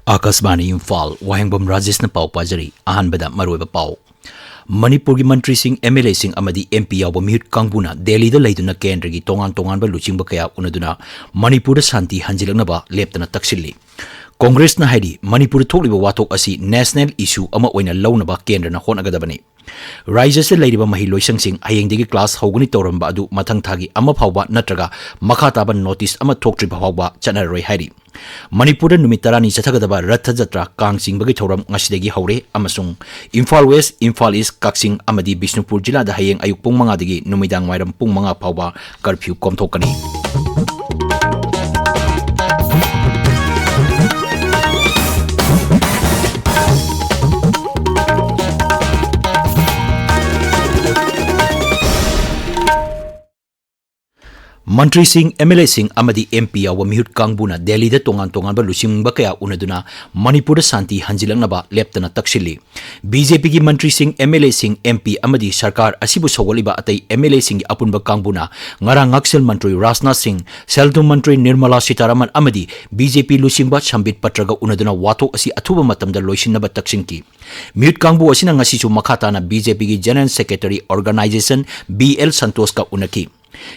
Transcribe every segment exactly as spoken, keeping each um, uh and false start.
ꯑꯥꯀꯥꯁꯕꯥꯅꯤ ꯏꯝꯐꯥꯜ, ꯋꯥꯍꯦꯡꯕꯝ ꯔꯥꯖꯦꯁꯅ ꯄꯥꯎ ꯄꯥꯖꯔꯤ꯫ ꯑꯍꯥꯟꯕꯗ ꯃꯔꯨꯑꯣꯏꯕ ꯄꯥꯎ꯫ ꯃꯅꯤꯄꯨꯔꯒꯤ ꯃꯟꯇ꯭ꯔꯤꯁꯤꯡ, ꯑꯦꯝ ꯑꯦꯜ ꯑꯦꯁꯤꯡ ꯑꯃꯗꯤ ꯑꯦꯝ ꯄꯤ ꯌꯥꯎꯕ ꯃꯤꯍꯨꯠ ꯀꯥꯡꯕꯨꯅ ꯗꯦꯜꯂꯤꯗ ꯂꯩꯗꯨꯅ ꯀꯦꯟꯗ꯭ꯔꯒꯤ ꯇꯣꯉꯥꯟ ꯇꯣꯉꯥꯟꯕ ꯂꯨꯆꯤꯡꯕ ꯀꯌꯥ ꯎꯅꯗꯨꯅ ꯃꯅꯤꯄꯨꯔꯗ ꯁꯥꯟꯇꯤ ꯍꯟꯖꯤꯜꯂꯛꯅꯕ ꯂꯦꯞꯇꯅ ꯇꯛꯁꯤꯜꯂꯤ꯫ ꯀꯣꯡꯒ꯭ꯔꯦꯁꯅ ꯍꯥꯏꯔꯤ, ꯃꯅꯤꯄꯨꯔꯗ ꯊꯣꯛꯂꯤꯕ ꯋꯥꯊꯣꯛ ꯑꯁꯤ ꯅꯦꯁꯅꯦꯜ ꯏꯁꯨ ꯑꯃ ꯑꯣꯏꯅ ꯂꯧꯅꯕ ꯀꯦꯟꯗ꯭ꯔꯅ ꯍꯣꯠꯅꯒꯗꯕꯅꯤ꯫ ꯔꯥꯏꯖ꯭ꯌꯁꯤꯗ ꯂꯩꯔꯤꯕ ꯃꯍꯩꯂꯣꯏꯁꯪꯁꯤꯡ ꯍꯌꯦꯡꯗꯒꯤ ꯀ꯭ꯂꯥꯁ ꯍꯧꯒꯅꯤ ꯇꯧꯔꯝꯕ ꯑꯗꯨ ꯃꯊꯪ ꯊꯥꯒꯤ ꯑꯃ ꯐꯥꯎꯕ ꯅꯠꯇ꯭ꯔꯒ ꯃꯈꯥ ꯇꯥꯕ ꯅꯣꯇꯤꯁ ꯑꯃ ꯊꯣꯛꯇ꯭ꯔꯤꯕ ꯐꯥꯎꯕ ꯆꯠꯅꯔꯔꯣꯏ ꯍꯥꯏꯔꯤ꯫ ꯃꯅꯤꯄꯨꯔꯗ ꯅꯨꯃꯤꯠ ꯇꯔꯥꯅꯤ ꯆꯠꯊꯒꯗꯕ ꯔꯊ ꯖꯇ꯭ꯔꯥ ꯀꯥꯡ ꯆꯤꯡꯕꯒꯤ ꯊꯧꯔꯝ ꯉꯁꯤꯗꯒꯤ ꯍꯧꯔꯦ ꯑꯃꯁꯨꯡ ꯏꯝꯐꯥꯜ ꯋꯦꯁ, ꯏꯝꯐꯥꯜ ꯏꯁ, ꯀꯛꯆꯤꯡ ꯑꯃꯗꯤ ꯕꯤꯁꯅꯨꯄꯨꯔ ꯖꯤꯂꯥꯗ ꯍꯌꯦꯡ ꯑꯌꯨꯛ ꯄꯨꯡ ꯃꯉꯥꯗꯒꯤ ꯅꯨꯃꯤꯗꯥꯡ ꯋꯥꯏꯔꯝ ꯄꯨꯡ ꯃꯉꯥ ꯐꯥꯎꯕ ꯀꯔꯐ꯭ꯌꯨ ꯀꯣꯝꯊꯣꯛꯀꯅꯤ꯫ ꯃꯟꯇ꯭ꯔꯤꯁꯤꯡ, ꯑꯦꯝ ꯑꯦꯜ ꯑꯦꯁꯤꯡ ꯑꯃꯗꯤ ꯑꯦꯝ ꯄꯤ ꯌꯥꯎꯕ ꯃꯤꯍꯨꯠ ꯀꯥꯡꯕꯨꯅ ꯗꯦꯜꯂꯤꯗ ꯇꯣꯉꯥꯟ ꯇꯣꯉꯥꯟꯕ ꯂꯨꯆꯤꯡꯕ ꯀꯌꯥ ꯎꯅꯗꯨꯅ ꯃꯅꯤꯄꯨꯔꯗ ꯁꯥꯟꯇꯤ ꯍꯟꯖꯤꯜꯂꯛꯅꯕ ꯂꯦꯞꯇꯅ ꯇꯛꯁꯤꯜꯂꯤ꯫ ꯕꯤ ꯖꯦ ꯄꯤꯒꯤ ꯃꯟꯇ꯭ꯔꯤꯁꯤꯡ, ꯑꯦꯝ ꯑꯦꯜ ꯑꯦꯁꯤꯡ, ꯑꯦꯝ ꯄꯤ ꯑꯃꯗꯤ ꯁꯔꯀꯥꯔ ꯑꯁꯤꯕꯨ ꯁꯧꯒꯠꯂꯤꯕ ꯑꯇꯩ ꯑꯦꯝ ꯑꯦꯜ ꯑꯦꯁꯤꯡꯒꯤ ꯑꯄꯨꯟꯕ ꯀꯥꯡꯕꯨꯅ ꯉꯔꯥꯡ ꯉꯥꯛꯁꯦꯜ ꯃꯟꯇ꯭ꯔꯤ ꯔꯥꯖꯅꯥꯊ ꯁꯤꯡ, ꯁꯦꯜ ꯊꯨꯝ ꯃꯟꯇ꯭ꯔꯤ ꯅꯤꯔꯃꯂꯥ ꯁꯤꯇꯥꯔꯥꯃꯟ ꯑꯃꯗꯤ ꯕꯤ ꯖꯦ ꯄꯤ ꯂꯨꯆꯤꯡꯕ ꯁꯝꯕꯤꯠ ꯄꯇ꯭ꯔꯒ ꯎꯅꯗꯨꯅ ꯋꯥꯊꯣꯛ ꯑꯁꯤ ꯑꯊꯨꯕ ꯃꯇꯝꯗ ꯂꯣꯏꯁꯤꯟꯅꯕ ꯇꯛꯁꯤꯟꯈꯤ꯫ ꯃꯤꯍꯨꯠ ꯀꯥꯡꯕꯨ ꯑꯁꯤꯅ ꯉꯁꯤꯁꯨ ꯃꯈꯥ ꯇꯥꯅ ꯕꯤ ꯖꯦ ꯄꯤꯒꯤ general secretary organization B L ꯁꯟꯇꯣꯁꯀ ꯎꯅꯈꯤ꯫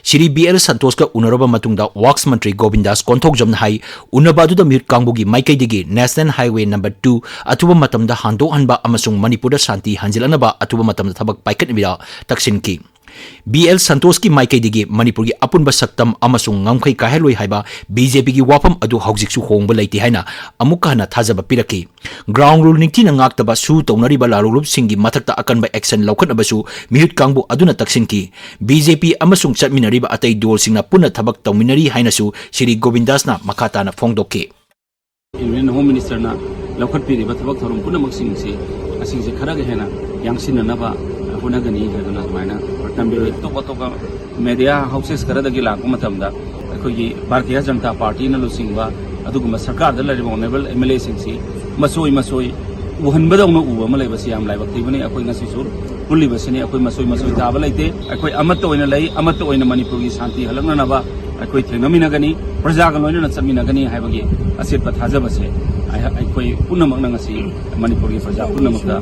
ꯁ꯭ꯔꯤ ꯕꯤ ꯑꯦꯜ ꯁꯟꯇꯣꯁꯀ ꯎꯅꯔꯕ ꯃꯇꯨꯡꯗ ꯋꯥꯛꯁ ꯃꯟꯇ꯭ꯔꯤ ꯒꯣꯕꯤꯟꯗꯥꯁ ꯀꯣꯟꯊꯧꯖꯝꯅ ꯍꯥꯏ, ꯎꯅꯕ ꯑꯗꯨꯗ ꯃꯤꯍꯨꯠ ꯀꯥꯡꯕꯨꯒꯤ ꯃꯥꯏꯀꯩꯗꯒꯤ ꯅꯦꯁꯅꯦꯜ ꯍꯥꯏꯋꯦ ꯅꯝꯕꯔ ꯇꯨ ꯑꯊꯨꯕ ꯃꯇꯝꯗ ꯍꯥꯡꯗꯣꯛꯍꯟꯕ ꯑꯃꯁꯨꯡ ꯃꯅꯤꯄꯨꯔꯗ ꯁꯥꯟꯇꯤ ꯍꯟꯖꯤꯜꯂꯛꯅꯕ ꯑꯊꯨꯕ ꯃꯇꯝꯗ ꯊꯕꯛ ꯄꯥꯏꯈꯠꯅꯕꯤꯗ ꯇꯛꯁꯤꯟꯈꯤ꯫ ꯕꯤ ꯑꯦꯜ ꯁꯟꯇꯣꯁꯀꯤ ꯃꯥꯏꯀꯩꯗꯒꯤ ꯃꯅꯤꯄꯨꯔꯒꯤ ꯑꯄꯨꯟꯕ ꯁꯛꯇꯝ ꯑꯃꯁꯨꯡ ꯉꯝꯈꯩ ꯀꯥꯏꯍꯜꯂꯣꯏ ꯍꯥꯏꯕ ꯕꯤ ꯖꯦ ꯄꯤꯒꯤ ꯋꯥꯐꯝ ꯑꯗꯨ ꯍꯧꯖꯤꯛꯁꯨ ꯍꯣꯡꯕ ꯂꯩꯇꯦ ꯍꯥꯏꯅ ꯑꯃꯨꯛꯀ ꯍꯟꯅ ꯊꯥꯖꯕ ꯄꯤꯔꯛꯈꯤ꯫ ꯒ꯭ꯔꯥꯎꯟ ꯔꯨꯜ ꯅꯤꯡꯊꯤꯅ ꯉꯥꯛꯇꯕ ꯁꯨ ꯇꯧꯅꯔꯤꯕ ꯂꯥꯂꯣꯡꯂꯨꯞꯁꯤꯡꯒꯤ ꯃꯊꯛꯇ ꯑꯀꯟꯕ ꯑꯦꯛꯁꯟ ꯂꯧꯈꯠꯅꯕꯁꯨ ꯃꯤꯍꯨꯠ ꯀꯥꯡꯕꯨ ꯑꯗꯨꯅ ꯇꯛꯁꯤꯟꯈꯤ꯫ ꯕꯤ ꯖꯦ ꯄꯤ ꯑꯃꯁꯨꯡ ꯆꯠꯃꯤꯟꯅꯔꯤꯕ ꯑꯇꯩ ꯗꯣꯜꯁꯤꯡꯅ ꯄꯨꯟꯅ ꯊꯕꯛ ꯇꯧꯃꯤꯟꯅꯔꯤ ꯍꯥꯏꯅꯁꯨ ꯁ꯭ꯔꯤ ꯒꯣꯕꯤꯟꯗꯥꯁꯅ ꯃꯈꯥ ꯇꯥꯅ ꯐꯣꯡꯗꯣꯛꯈꯤ꯫ ꯌꯨꯅꯤꯌꯟ ꯍꯣꯝ ꯃꯤꯅꯤꯁꯇꯔꯅ ꯂꯧꯈꯠꯄꯤꯔꯤꯕ ꯊꯕꯛ ꯊꯧꯔꯝ ꯄꯨꯝꯅꯃꯛꯁꯤꯡꯁꯤ, ꯑꯁꯤꯁꯦ ꯈꯔꯒ ꯍꯦꯟꯅ ꯌꯥꯡꯁꯤꯟꯅꯅꯕ ꯍꯣꯠꯅꯒꯅꯤ ꯍꯥꯏꯗꯨꯅ ꯑꯗꯨꯃꯥꯏꯅ ꯇꯝꯕꯤꯔꯤ꯫ ꯑꯇꯣꯞ ꯑꯇꯣꯞꯄ ꯃꯦꯗꯤꯌꯥ ꯍꯥꯎꯁꯦꯁ ꯈꯔꯗꯒꯤ ꯂꯥꯛꯄ ꯃꯇꯝꯗ ꯑꯩꯈꯣꯏꯒꯤ ꯚꯥꯔꯇꯤꯌ ꯖꯅꯇꯥ ꯄꯥꯔꯇꯤꯅ ꯂꯨꯆꯤꯡꯕ ꯑꯗꯨꯒꯨꯝꯕ ꯁꯔꯀꯥꯔꯗ ꯂꯩꯔꯤꯕ ꯑꯣꯅꯔꯦꯕꯜ ꯑꯦꯝ ꯑꯦꯜ ꯑꯦꯁꯤꯡꯁꯤ ꯃꯆꯣꯏ ꯃꯆꯣꯏ ꯎꯍꯟꯕꯗꯧꯅ ꯎꯕ ꯑꯃ ꯂꯩꯕꯁꯤ ꯌꯥꯝ ꯂꯥꯏꯕꯛ ꯊꯤꯕꯅꯤ꯫ ꯑꯩꯈꯣꯏ ꯉꯁꯤꯁꯨ ꯄꯨꯜꯂꯤꯕꯁꯤꯅꯤ꯫ ꯑꯩꯈꯣꯏ ꯃꯆꯣꯏ ꯃꯆꯣꯏ ꯇꯥꯕ ꯂꯩꯇꯦ꯫ ꯑꯩꯈꯣꯏ ꯑꯃꯠꯇ ꯑꯣꯏꯅ ꯂꯩ, ꯑꯃꯠꯇ ꯑꯣꯏꯅ ꯃꯅꯤꯄꯨꯔꯒꯤ ꯁꯥꯟꯇꯤ ꯍꯜꯂꯛꯅꯅꯕ ꯑꯩꯈꯣꯏ ꯊꯦꯡꯅꯃꯤꯟꯅꯒꯅꯤ, ꯄ꯭ꯔꯖꯥꯒ ꯂꯣꯏꯅꯅ ꯆꯠꯃꯤꯟꯅꯒꯅꯤ ꯍꯥꯏꯕꯒꯤ ꯑꯆꯦꯠꯄ ꯊꯥꯖꯕꯁꯦ ꯑꯩ-, ꯑꯩꯈꯣꯏ ꯄꯨꯝꯅꯃꯛꯅ ꯉꯁꯤ ꯃꯅꯤꯄꯨꯔꯒꯤ ꯄ꯭ꯔꯖꯥ ꯄꯨꯝꯅꯃꯛꯇ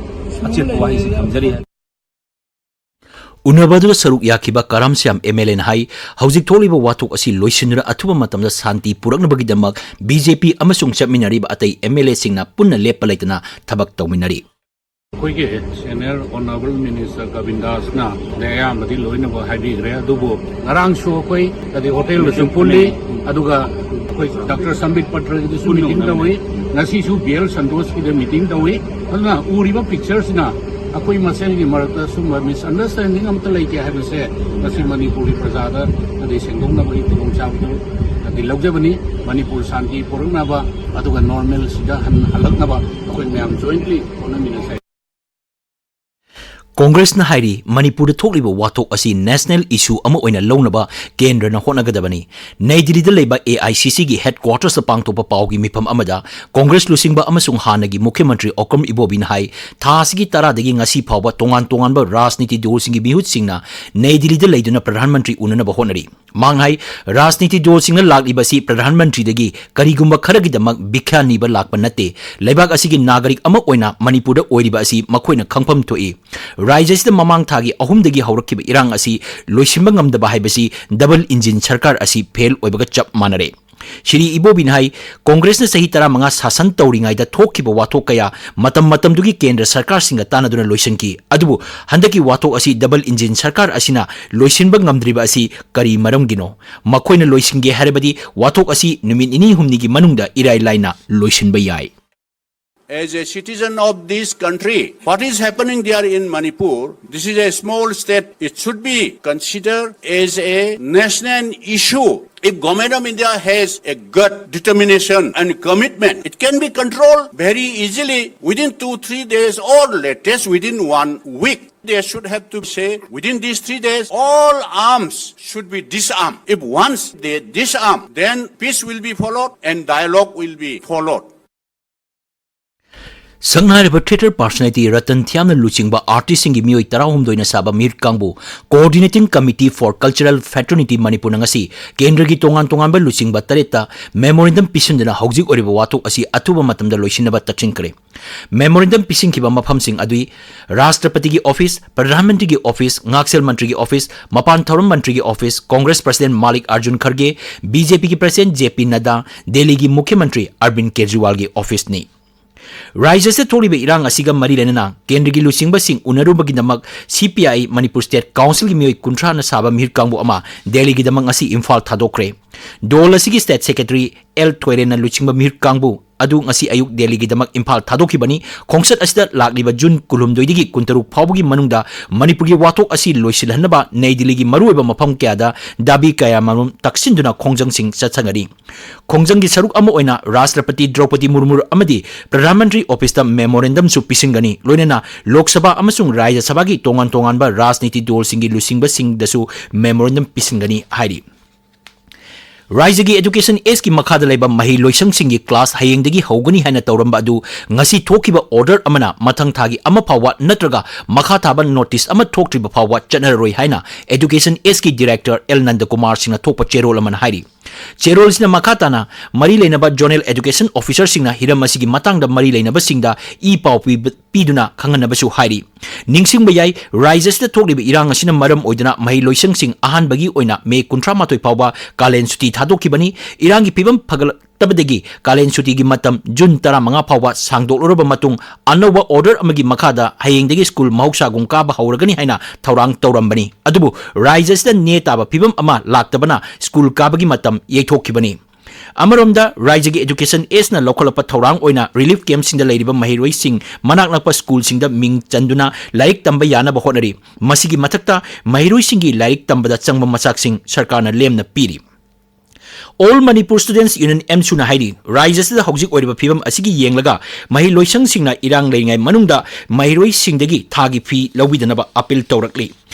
ꯑꯆꯦꯠꯄ ꯋꯥꯍꯩꯁꯤ ꯊꯝꯖꯔꯤ꯫ ꯎꯅꯕ ꯑꯗꯨꯗ ꯁꯔꯨꯛ ꯌꯥꯈꯤꯕ ꯀꯔꯥꯝ ꯁ꯭ꯌꯥꯝ ꯑꯦꯝ ꯑꯦꯜ ꯑꯦꯅ ꯍꯥꯏ, ꯍꯧꯖꯤꯛ ꯊꯣꯛꯂꯤꯕ ꯋꯥꯊꯣꯛ ꯑꯁꯤ ꯂꯣꯏꯁꯤꯟꯗꯨꯅ ꯑꯊꯨꯕ ꯃꯇꯝꯗ ꯁꯥꯟꯇꯤ ꯄꯨꯔꯛꯅꯕꯒꯤꯗꯃꯛ ꯕꯤ ꯖꯦ ꯄꯤ ꯑꯃꯁꯨꯡ ꯆꯠꯃꯤꯟꯅꯔꯤꯕ ꯑꯇꯩ ꯑꯦꯝ ꯑꯦꯜ ꯑꯦꯁꯤꯡꯅ ꯄꯨꯟꯅ ꯂꯦꯞꯄ ꯂꯩꯇꯅ ꯊꯕꯛ ꯇꯧꯃꯤꯟꯅꯔꯤ꯫ ꯑꯩꯈꯣꯏꯒꯤ ꯁꯦꯅꯤꯌꯔ ꯑꯣꯅꯔꯦꯕꯜ ꯃꯤꯅꯤꯁꯇꯔ ꯒꯣꯕꯤꯟꯗꯥꯁꯅ ꯑꯌꯥꯝꯕꯗꯤ ꯂꯣꯏꯅꯕ ꯍꯥꯏꯕꯤꯈ꯭ꯔꯦ, ꯑꯗꯨꯕꯨ ꯉꯔꯥꯡꯁꯨ ꯑꯩꯈꯣꯏ ꯍꯥꯏꯗꯤ ꯍꯣꯇꯦꯜꯗꯁꯨ ꯄꯨꯜꯂꯤ, ꯑꯗꯨꯒ ꯑꯩꯈꯣꯏ ꯗꯥꯛꯇꯔ ꯁꯝꯕꯤꯠ ꯄꯇ꯭ꯔꯒꯤꯗꯁꯨ ꯃꯤꯇꯤꯡ ꯇꯧꯏ, ꯉꯁꯤꯁꯨ ꯕꯤ ꯑꯦꯜ ꯁꯟꯇꯣꯁꯀꯤꯗ ꯃꯤꯇꯤꯡ ꯇꯧꯏ꯫ ꯑꯗꯨꯅ ꯎꯔꯤꯕ ꯄꯤꯛꯆꯔꯁꯤꯅ ꯑꯩꯈꯣꯏ ꯃꯁꯦꯜꯒꯤ ꯃꯔꯛꯇ ꯁꯨꯝꯕ ꯃꯤꯁꯑꯟꯗꯔꯁꯇꯦꯟꯗꯤꯡ ꯑꯃꯠꯇ ꯂꯩꯇꯦ ꯍꯥꯏꯕꯁꯦ ꯉꯁꯤ ꯃꯅꯤꯄꯨꯔꯒꯤ ꯄ꯭ꯔꯖꯥꯗ ꯑꯗꯩ ꯁꯦꯡꯗꯣꯛꯅꯕꯒꯤ ꯈꯨꯗꯣꯡꯆꯥꯕꯗꯨ ꯑꯗꯩ ꯂꯧꯖꯕꯅꯤ꯫ ꯃꯅꯤꯄꯨꯔ ꯁꯥꯟꯇꯤ ꯄꯨꯔꯛꯅꯕ ꯑꯗꯨꯒ ꯅꯣꯔꯃꯦꯜꯁꯤꯗ ꯍꯟ-, ꯍꯜꯂꯛꯅꯕ ꯑꯩꯈꯣꯏ ꯃꯌꯥꯝ ꯖꯣꯏꯟꯠꯂꯤ ꯍꯣꯠꯅꯃꯤꯟꯅꯁꯦ꯫ ꯀꯣꯡꯒ꯭ꯔꯦꯁꯅ ꯍꯥꯏꯔꯤ, ꯃꯅꯤꯄꯨꯔꯗ ꯊꯣꯛꯂꯤꯕ ꯋꯥꯊꯣꯛ ꯑꯁꯤ ꯅꯦꯁꯅꯦꯜ ꯏꯁꯨ ꯑꯃ ꯑꯣꯏꯅ ꯂꯧꯅꯕ ꯀꯦꯟꯗ꯭ꯔꯅ ꯍꯣꯠꯅꯒꯗꯕꯅꯤ꯫ ꯅꯩ ꯗꯤꯜꯂꯤꯗ ꯂꯩꯕ ꯑꯦ ꯑꯥꯏ ꯁꯤ ꯁꯤꯒꯤ ꯍꯦꯗꯀ꯭ꯋꯥꯇꯔꯁꯇ ꯄꯥꯡꯊꯣꯛꯄ ꯄꯥꯎꯒꯤ ꯃꯤꯐꯝ ꯑꯃꯗ ꯀꯣꯡꯒ꯭ꯔꯦꯁ ꯂꯨꯆꯤꯡꯕ ꯑꯃꯁꯨꯡ ꯍꯥꯟꯅꯒꯤ ꯃꯨꯈ꯭ꯌ ꯃꯟꯇ꯭ꯔꯤ ꯑꯣꯀ꯭ꯔꯝ ꯏꯕꯣꯕꯤꯅ ꯍꯥꯏ, ꯊꯥ ꯑꯁꯤꯒꯤ ꯇꯔꯥꯗꯒꯤ ꯉꯁꯤ ꯐꯥꯎꯕ ꯇꯣꯉꯥꯟ ꯇꯣꯉꯥꯟꯕ ꯔꯥꯖꯅꯤꯇꯤ ꯗꯜꯁꯤꯡꯒꯤ ꯃꯤꯍꯨꯠꯁꯤꯡꯅ ꯅꯩ ꯗꯤꯜꯂꯤꯗ ꯂꯩꯗꯨꯅ ꯄ꯭ꯔꯙꯥꯟ ꯃꯟꯇ꯭ꯔꯤ ꯎꯅꯅꯕ ꯍꯣꯠꯅꯔꯤ꯫ ꯃꯥꯡ ꯍꯥꯏ, ꯔꯥꯖꯅꯤꯇꯤ ꯗꯜꯁꯤꯡꯅ ꯂꯥꯛꯂꯤꯕ ꯑꯁꯤ ꯄ꯭ꯔꯙꯥꯟ ꯃꯟꯇ꯭ꯔꯤꯗꯒꯤ ꯀꯔꯤꯒꯨꯝꯕ ꯈꯔꯒꯤꯗꯃꯛ ꯚꯤꯈ꯭ꯌꯥ ꯅꯤꯕ ꯂꯥꯛꯄ ꯅꯠꯇꯦ꯫ ꯂꯩꯕꯥꯛ ꯑꯁꯤꯒꯤ ꯅꯥꯒꯔꯤꯛ ꯑꯃ ꯑꯣꯏꯅ ꯃꯅꯤꯄꯨꯔꯗ ꯑꯣꯏꯔꯤꯕ ꯑꯁꯤ ꯃꯈꯣꯏꯅ ꯈꯪꯐꯝ ꯊꯣꯛꯏ꯫ ꯔꯥꯖ꯭ꯌ ꯑꯁꯤꯗ ꯃꯃꯥꯡ ꯊꯥꯒꯤ ꯑꯍꯨꯝꯗꯒꯤ ꯍꯧꯔꯛꯈꯤꯕ ꯏꯔꯥꯡ ꯑꯁꯤ ꯂꯣꯏꯁꯤꯟꯕ ꯉꯝꯗꯕ ꯍꯥꯏꯕꯁꯤ ꯗꯕꯜ ꯏꯟꯖꯤꯟ ꯁꯔꯀꯥꯔ ꯑꯁꯤ ꯐꯦꯜ ꯑꯣꯏꯕꯒ ꯆꯞ ꯃꯥꯟꯅꯔꯦ꯫ ꯁ꯭ꯔꯤ ꯏꯕꯣꯕꯤꯅ ꯍꯥꯏ, ꯀꯣꯡꯒ꯭ꯔꯦꯁꯅ ꯆꯍꯤ ꯇꯔꯥꯃꯉꯥ ꯁꯥꯁꯟ ꯇꯧꯔꯤꯉꯩꯗ ꯊꯣꯛꯈꯤꯕ ꯋꯥꯊꯣꯛ ꯀꯌꯥ ꯃꯇꯝ ꯃꯇꯝꯗꯨꯒꯤ ꯀꯦꯟꯗ꯭ꯔ ꯁꯔꯀꯥꯔꯁꯤꯡꯒ ꯇꯥꯟꯅꯗꯨꯅ ꯂꯣꯏꯁꯤꯟꯈꯤ꯫ ꯑꯗꯨꯕꯨ ꯍꯟꯗꯛꯀꯤ ꯋꯥꯊꯣꯛ ꯑꯁꯤ ꯗꯕꯜ ꯏꯟꯖꯤꯟ ꯁꯔꯀꯥꯔ ꯑꯁꯤꯅ ꯂꯣꯏꯁꯤꯟꯕ ꯉꯝꯗ꯭ꯔꯤꯕ ꯑꯁꯤ ꯀꯔꯤ ꯃꯔꯝꯒꯤꯅꯣ? ꯃꯈꯣꯏꯅ ꯂꯣꯏꯁꯤꯟꯒꯦ ꯍꯥꯏꯔꯕꯗꯤ ꯋꯥꯊꯣꯛ ꯑꯁꯤ ꯅꯨꯃꯤꯠ ꯅꯤꯅꯤ ꯍꯨꯝꯅꯤꯒꯤ ꯃꯅꯨꯡꯗ ꯏꯔꯥꯏ ꯂꯥꯏꯅ ꯂꯣꯏꯁꯤꯟꯕ ꯌꯥꯏ꯫ As a citizen of this country, what is happening there in Manipur? This is a small state. It should be considered as a national issue. If Government of India has a gut, determination and commitment, it can be controlled very easily within two, three days or latest within one week. They should have to say, within these three days, all arms should be disarmed. If once they disarm, then peace will be followed and dialogue will be followed. ꯁꯛꯅꯥꯏꯔꯕ theatre personality Ratan ꯊꯤꯌꯥꯝꯅ ꯂꯨꯆꯤꯡꯕ artistꯁꯤꯡꯒꯤ ꯃꯤꯑꯣꯏ ꯇꯔꯥꯍꯨꯝꯗꯣꯏꯅ ꯁꯥꯕ ꯃꯤꯍꯨꯠ ꯀꯥꯡꯕꯨ Coordinating Committee for Cultural Fraternity ꯃꯅꯤꯄꯨꯔꯅ ꯉꯁꯤ ꯀꯦꯟꯗ꯭ꯔꯒꯤ ꯇꯣꯉꯥꯟ ꯇꯣꯉꯥꯟꯕ ꯂꯨꯆꯤꯡꯕ ꯇꯔꯦꯠꯇ memorandum ꯄꯤꯁꯤꯟꯗꯨꯅ ꯍꯧꯖꯤꯛ ꯑꯣꯏꯔꯤꯕ ꯋꯥꯊꯣꯛ ꯑꯁꯤ ꯑꯊꯨꯕ ꯃꯇꯝꯗ ꯂꯣꯏꯁꯤꯟꯅꯕ ꯇꯛꯁꯤꯟꯈ꯭ꯔꯦ꯫ Memorandum ꯄꯤꯁꯤꯟꯈꯤꯕ ꯃꯐꯝꯁꯤꯡ ꯑꯗꯨꯗꯤ ꯔꯥꯁꯇ꯭ꯔꯄꯇꯤꯒꯤ office, ꯄ꯭ꯔꯙꯥꯟ ꯃꯟꯇ꯭ꯔꯤꯒꯤ office, ꯉꯥꯛꯁꯦꯜ ꯃꯟꯇ꯭ꯔꯤꯒꯤ office, ꯃꯄꯥꯟ ꯊꯧꯔꯝ ꯃꯟꯇ꯭ꯔꯤꯒꯤ office, Congress President ꯃꯥꯂꯤꯛ ꯑꯥꯔꯖꯨꯟ ꯈꯔꯒꯦ, BJPꯒꯤ President JP ꯅꯗꯥ, ꯗꯦꯜꯂꯤꯒꯤ ꯃꯨꯈ꯭ꯌ ꯃꯟꯇ꯭ꯔꯤ ꯑꯔꯕꯤꯟ ꯀꯦꯖꯔꯤꯋꯥꯜꯒꯤ officeꯅꯤ꯫ ꯔꯥꯖ꯭ꯌ ꯑꯁꯤꯗ ꯊꯣꯛꯂꯤꯕ ꯏꯔꯥꯡ ꯑꯁꯤꯒ ꯃꯔꯤ ꯂꯩꯅꯅ ꯀꯦꯟꯗ꯭ꯔꯒꯤ ꯂꯨꯆꯤꯡꯕꯁꯤꯡ ꯎꯅꯔꯨꯕꯒꯤꯗꯃꯛ CPI ꯃꯅꯤꯄꯨꯔ State Councilꯒꯤ ꯃꯤꯑꯣꯏ ꯀꯨꯟꯊ꯭ꯔꯥꯅ ꯁꯥꯕ ꯃꯤꯍꯨꯠ ꯀꯥꯡꯕꯨ ꯑꯃ ꯗꯦꯜꯂꯤꯒꯤꯗꯃꯛ ꯉꯁꯤ ꯏꯝꯐꯥꯜ ꯊꯥꯗꯣꯛꯈ꯭ꯔꯦ꯫ ꯗꯣꯜ ꯑꯁꯤꯒꯤ State Secretary ꯑꯦꯜ ꯊꯣꯏꯔꯦꯟꯅ ꯂꯨꯆꯤꯡꯕ ꯃꯤꯍꯨꯠ ꯀꯥꯡꯕꯨ ꯑꯗꯨ ꯉꯁꯤ ꯑꯌꯨꯛ ꯗꯦꯜꯂꯤꯒꯤꯗꯃꯛ ꯏꯝꯐꯥꯜ ꯊꯥꯗꯣꯛꯈꯤꯕꯅꯤ꯫ ꯈꯣꯡꯆꯠ ꯑꯁꯤꯗ ꯂꯥꯛꯂꯤꯕ ꯖꯨꯟ ꯀꯨꯟꯍꯨꯝꯗꯣꯏꯗꯒꯤ ꯀꯨꯟꯇꯔꯨꯛ ꯐꯥꯎꯕꯒꯤ ꯃꯅꯨꯡꯗ ꯃꯅꯤꯄꯨꯔꯒꯤ ꯋꯥꯊꯣꯛ ꯑꯁꯤ ꯂꯣꯏꯁꯤꯜꯍꯟꯅꯕ ꯅꯩ ꯗꯤꯜꯂꯤꯒꯤ ꯃꯔꯨꯑꯣꯏꯕ ꯃꯐꯝ ꯀꯌꯥꯗ ꯗꯥꯕꯤ ꯀꯌꯥꯃꯔꯨꯝ ꯇꯛꯁꯤꯟꯗꯨꯅ ꯈꯣꯡꯖꯪꯁꯤꯡ ꯆꯠꯊꯒꯅꯤ꯫ ꯈꯣꯡꯖꯪꯒꯤ ꯁꯔꯨꯛ ꯑꯃ ꯑꯣꯏꯅ ꯔꯥꯁꯇ꯭ꯔꯄꯇꯤ ꯗ꯭ꯔꯧꯄꯗꯤ ꯃꯨꯔꯃꯨ ꯑꯃꯗꯤ ꯄ꯭ꯔꯙꯥꯟ ꯃꯟꯇ꯭ꯔꯤ officeꯇ memorandumꯁꯨ ꯄꯤꯁꯤꯟꯒꯅꯤ꯫ ꯂꯣꯏꯅꯅ ꯂꯣꯛ ꯁꯚꯥ ꯑꯃꯁꯨꯡ ꯔꯥꯖ꯭ꯌ ꯁꯚꯥꯒꯤ ꯇꯣꯉꯥꯟ ꯇꯣꯉꯥꯟꯕ ꯔꯥꯖꯅꯤꯇꯤ ꯗꯣꯜꯁꯤꯡꯒꯤ ꯂꯨꯆꯤꯡꯕꯁꯤꯡꯗꯁꯨ memorandum ꯄꯤꯁꯤꯟꯒꯅꯤ ꯍꯥꯏꯔꯤ꯫ ꯔꯥꯖ꯭ꯌꯒꯤ Education Actꯀꯤ ꯃꯈꯥꯗ ꯂꯩꯕ ꯃꯍꯩ ꯂꯣꯏꯁꯪꯁꯤꯡꯒꯤ class ꯍꯌꯦꯡꯗꯒꯤ ꯍꯧꯒꯅꯤ ꯍꯥꯏꯅ ꯇꯧꯔꯝꯕ ꯑꯗꯨ ꯉꯁꯤ ꯊꯣꯛꯈꯤꯕ order ꯑꯃꯅ ꯃꯊꯪ ꯊꯥꯒꯤ ꯑꯃ ꯐꯥꯎꯕ ꯅꯠꯇ꯭ꯔꯒ ꯃꯈꯥ ꯊꯥꯕ notice ꯑꯃ ꯊꯣꯛꯇ꯭ꯔꯤꯕ ꯐꯥꯎꯕ ꯆꯠꯅꯔꯔꯣꯏ ꯍꯥꯏꯅ Education Actꯀꯤ Director ꯑꯦꯜ ꯅꯟꯗꯀꯨꯃꯥꯔ ꯁꯤꯡꯅ ꯊꯣꯛꯄ ꯆꯦꯔꯣꯜ ꯑꯃꯅ ꯍꯥꯏꯔꯤ꯫ ꯆꯦꯔꯣꯜꯁꯤꯅ ꯃꯈꯥ ꯇꯥꯅ ꯃꯔꯤ ꯂꯩꯅꯕ Zonal Education Officerꯁꯤꯡꯅ ꯍꯤꯔꯝ ꯑꯁꯤꯒꯤ ꯃꯇꯥꯡꯗ ꯃꯔꯤ ꯂꯩꯅꯕꯁꯤꯡꯗ ꯏ ꯄꯥꯎ ꯄꯤꯕ ꯄꯤꯗꯨꯅ ꯈꯪꯍꯟꯅꯕꯁꯨ ꯍꯥꯏꯔꯤ꯫ ꯅꯤꯡꯁꯤꯡꯕ ꯌꯥꯏ, ꯔꯥꯖ꯭ꯌ ꯑꯁꯤꯗ ꯊꯣꯛꯂꯤꯕ ꯏꯔꯥꯡ ꯑꯁꯤꯅ ꯃꯔꯝ ꯑꯣꯏꯗꯨꯅ ꯃꯍꯩ ꯂꯣꯏꯁꯪꯁꯤꯡ ꯑꯍꯥꯟꯕꯒꯤ ꯑꯣꯏꯅ ꯃꯦ ꯀꯨꯟꯊ꯭ꯔꯥ ꯃꯥꯊꯣꯏ ꯐꯥꯎꯕ ꯀꯥꯂꯦꯟ ꯁꯨꯇꯤ ꯊꯥꯗꯣꯛꯈꯤꯕꯅꯤ꯫ ꯏꯔꯥꯡꯒꯤ ꯐꯤꯕꯝ ꯐꯒꯠꯂꯛꯇꯕꯗꯒꯤ ꯀꯥꯂꯦꯟ ꯁꯨꯇꯤꯒꯤ ꯃꯇꯝ ꯖꯨꯟ ꯇꯔꯥꯃꯉꯥ ꯐꯥꯎꯕ ꯁꯥꯡꯗꯣꯛꯂꯨꯔꯕ ꯃꯇꯨꯡ ꯑꯅꯧꯕ order ꯑꯃꯒꯤ ꯃꯈꯥꯗ ꯍꯌꯦꯡꯗꯒꯤ school ꯃꯍꯧꯁꯥꯒꯨꯝ ꯀꯥꯕ ꯍꯧꯔꯒꯅꯤ ꯍꯥꯏꯅ ꯊꯧꯔꯥꯡ ꯇꯧꯔꯝꯕꯅꯤ꯫ ꯑꯗꯨꯕꯨ ꯔꯥꯖ꯭ꯌ ꯑꯁꯤꯗ ꯅꯦ ꯇꯥꯕ ꯐꯤꯕꯝ ꯑꯃ ꯂꯥꯛꯇꯕꯅ school ꯀꯥꯕꯒꯤ ꯃꯇꯝ ꯌꯩꯊꯣꯛꯈꯤꯕꯅꯤ꯫ ꯑꯃꯔꯣꯝꯗ, ꯔꯥꯖ꯭ꯌꯒꯤ Education Actꯅ ꯂꯧꯈꯠꯂꯛꯄ ꯊꯧꯔꯥꯡ ꯑꯣꯏꯅ relief campꯁꯤꯡꯗ ꯂꯩꯔꯤꯕ ꯃꯍꯩꯔꯣꯏꯁꯤꯡ ꯃꯅꯥꯛ ꯅꯛꯄ schoolꯁꯤꯡꯗ ꯃꯤꯡ ꯆꯟꯗꯨꯅ ꯂꯥꯏꯔꯤꯛ ꯇꯝꯕ ꯌꯥꯅꯕ ꯍꯣꯠꯅꯔꯤ꯫ ꯃꯁꯤꯒꯤ ꯃꯊꯛꯇ, ꯃꯍꯩꯔꯣꯏꯁꯤꯡꯒꯤ ꯂꯥꯏꯔꯤꯛ ꯇꯝꯕꯗ ꯆꯪꯕ ꯃꯆꯥꯛꯁꯤꯡ ꯁꯔꯀꯥꯔꯅ ꯂꯦꯝꯅ ꯄꯤꯔꯤ꯫ All Manipur Students Union, ꯑꯦꯝꯁꯨꯅ ꯍꯥꯏꯔꯤ, ꯔꯥꯖ꯭ꯌ ꯑꯁꯤꯗ ꯍꯧꯖꯤꯛ ꯑꯣꯏꯔꯤꯕ ꯐꯤꯕꯝ ꯑꯁꯤꯒꯤ ꯌꯦꯡꯂꯒ ꯃꯍꯩꯂꯣꯏꯁꯪꯁꯤꯡꯅ ꯏꯔꯥꯡ ꯂꯩꯔꯤꯉꯩ ꯃꯅꯨꯡꯗ ꯃꯍꯩꯔꯣꯏꯁꯤꯡꯗꯒꯤ ꯊꯥꯒꯤ ꯐꯤ ꯂꯧꯕꯤꯗꯅꯕ ꯑꯥꯄꯤꯜ ꯇꯧꯔꯛꯂꯤ꯫